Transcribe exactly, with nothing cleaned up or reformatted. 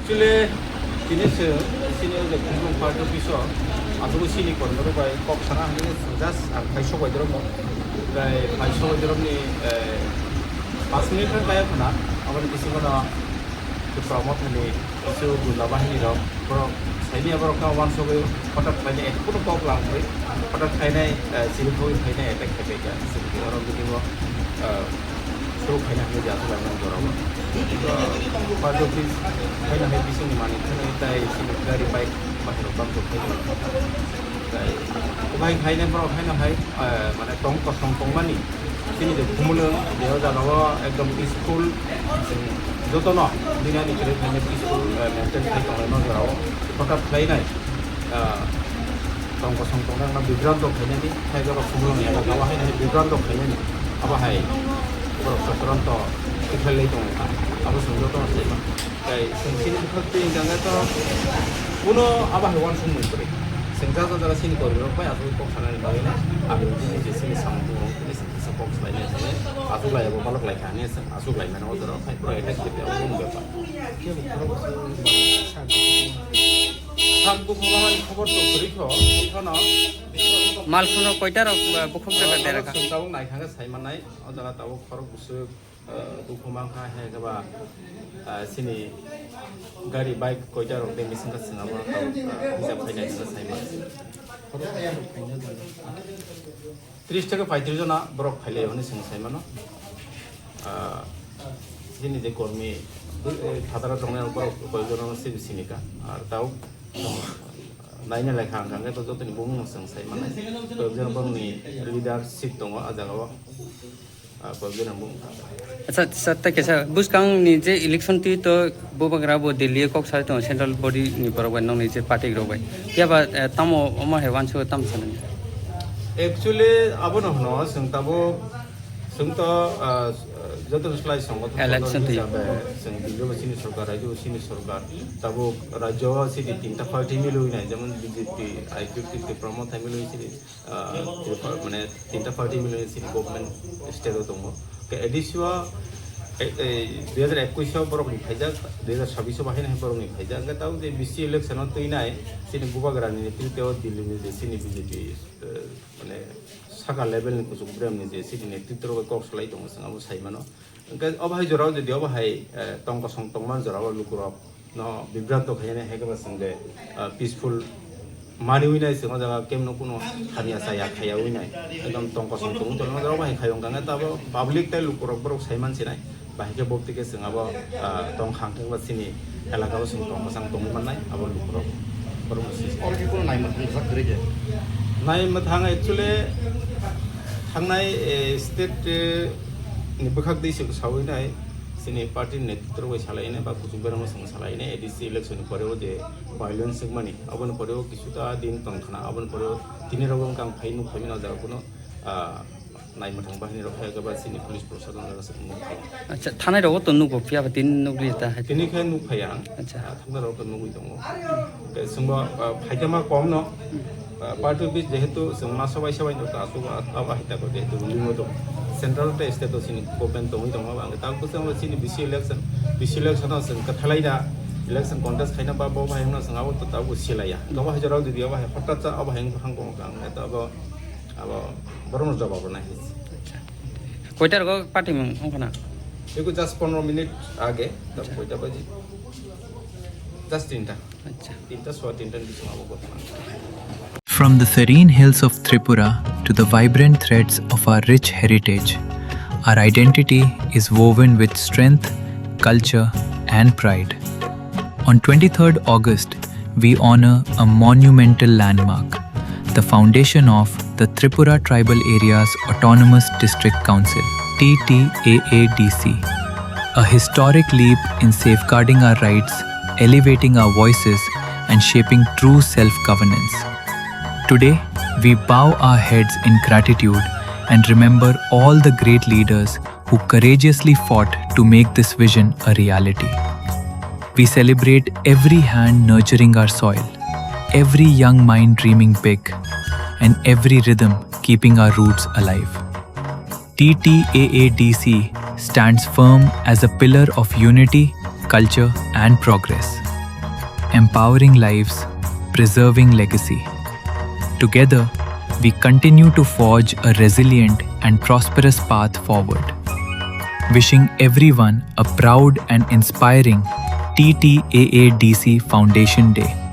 Chile, tini se, sini o je khumlung party office o, aswk sini kormo rok bai kok sana hwnwi just ang phai sok bai dorok no. Tei phai sok bai dorok ni, eh, pas minute khe kaya khna, aboni bisingo no Tipra Motha ni kisu gunda bahini rok, borok saini borok no wansugwi hotat khlaini, ekhuno kok langwi hotat khlainai, eh, chiri khogwi khlainai attack khai kha, chini oro bisingo, eh, Suru khaina hwnwi je aswk laimani jorao. Party office khaina hai bisingni manwi khwnwi tai chini gari bike bahairok bangkuk khai tongo. Tai obai khaina borok haino hai, eh, mane tong kosong tongmani chini je khumulwng je o jagao ekdom peaceful, chwng jotono duniani kwrwi khaina peaceful, eh, maintain khai tongnai no jorao. Hothat khlainai, ah, tong kosong tongnai no bibranto khainani, hai borok khumulwng elaka o haino hai bibranto khainani, abo hai borok chokranto kwthai lai tongkha, abo chwng jotono saima. Tai chwng chini bwkhak twi hwnkha khe to kuno abo hai uansukmung kwrwi. Chwng ja ja jaga chini kormi rok bai aswk kok sanani bagwi no ang bini je chini samung tongmung tini chwng kisa kok swlainai hinwi aswk lai abo balok lai kha hinwi chwng aswk lai mano o jora o phai pura attack khe abo bebak. Sak dukhu mamani khobor to kwrwi kho, twi kheno. Malkhung rok koita rok, uh, bukhuk jaga dera kha? Chwng tabuk naikha khe sai mannai, o jaga tabuk khorok bwswk, uh, dukhu mankha, hai khe ba, uh, chini gari bike koita rok de mising kha chwng abo tabuk, uh, hijab khainai hwnwi sai mano. Tris theke paitris jona borok phailai hwnwi chwng sai mano. Ah, chini je kormi, eh, phataro tongnai borok koi jona no sibi sini kha. Ar tao, naina lekha hwnkha hwnkhe to jotoni bumung no chwng sai mano. Koi jona borokni leadership tongo ah jagao. Ah, koi jona bumung. Acha, sir, ta kesa bwskang ni je election twi to Bubagra bo Delhi o kok sai tongo central body ni borok bai nokni je party rok bai. Phiya ba, eh, tamo omo hai uansukha tamo sanani? Actually, abono hwno, chwng tabuk, chwng to, ah, joto slai songothon election twi hisabe, chwng Delhi o chini sorkar, rajyo o chini sorkar. Tabuk rajyo o chini tinta party milwi nai, jemon B J P, I P F T, Tipra Motha milwi chini ah, Tripura, mane, tinta party milwi chini government state o tongo. Ke A D C o, e, e, dui hajar ekush o borok ni phaijak, dui hajar sabbish o bahai nai borok ni phaijak. Hwnkhe tabuk je B C election o twi nai, chini Bubagra ni netrite o Delhi ni je chini B J P, eh, mane, saka level ni kuchuk brem ni je chini netrite rok kok salai tongo, chwng abo sai mano. Hwnkhe obo hai jorao jodi obo hai, eh, tong kosong tongma jorao lukurok no bibranto khainani hai khe ba chwng de, ah, peaceful manwi nai chwng o jaga kemno kuno hamya chaya khaya wi nai. Ekdom tong kosong tong tong o jaga bai khai wng kha tabo public tei lukurok borok sai man sinai. Bahai khe bok tike chwng abo, ah, tong khang thang ba chini elaka o chwng tong kwchang tongwi mannai abo lukurok. Borok no si. Oro khe kuno nai mwthang bwsa kwrwi de? Nai mwthang actually thangnai, eh, state, eh, ni bwkhak twi se sawi nai. Chini party ni netrito bai salai nai ba kuchuk beramo chwng salai nai, A D C election ni pore o je violence wngmani, aboni pore o kisuta din tong khna, aboni pore o tini rogo wngkha ang phai nuk phai mano o jaga kuno, ah, nai mwthang bahini rok phai khe ba chini police proshashan jaga se nuk phai. Acha, thanai rogo to nugo, phiya ba tini nukli ta hai. Tini khe nuk phai ang. Acha. Ah, thangna rok to nugwi tongo. Tei chwngbo, ah, phaikhe ma kom no, ah, party office jehetu chwng ma sobai sobai no ta asuk, ah, abo hai tako jehetu ruling o tongo. Central tei state o chini government tongwi tongo, ang tak bwskango chini B C election, B C election o chwng kwthalai da, election contest khaina ba bo hai wngna chwng abo to tabuk silaiya. Abo hai jorao jodi abo hai hotat cha abo hai wngkha hangkong ang, eto abo, abo borokno jawab rwna hinwi. Koita rogo party mung wngkha na? Eko just pondro minute age, ta koita baji? Just tinta. Acha. Tinta, swa tinta ni bisingo abo ghotona. From the serene hills of Tripura to the vibrant threads of our rich heritage, our identity is woven with strength, culture, and pride. On twenty-third August, we honor a monumental landmark, the foundation of the Tripura Tribal Areas Autonomous District Council, T T A A D C, a historic leap in safeguarding our rights, elevating our voices, and shaping true self-governance. Today, we bow our heads in gratitude and remember all the great leaders who courageously fought to make this vision a reality. We celebrate every hand nurturing our soil, every young mind dreaming big, and every rhythm keeping our roots alive. T T A A D C stands firm as a pillar of unity, culture, and progress. empowering lives, preserving legacy. Together, we continue to forge a resilient and prosperous path forward. Wishing everyone a proud and inspiring T T A A D C Foundation Day.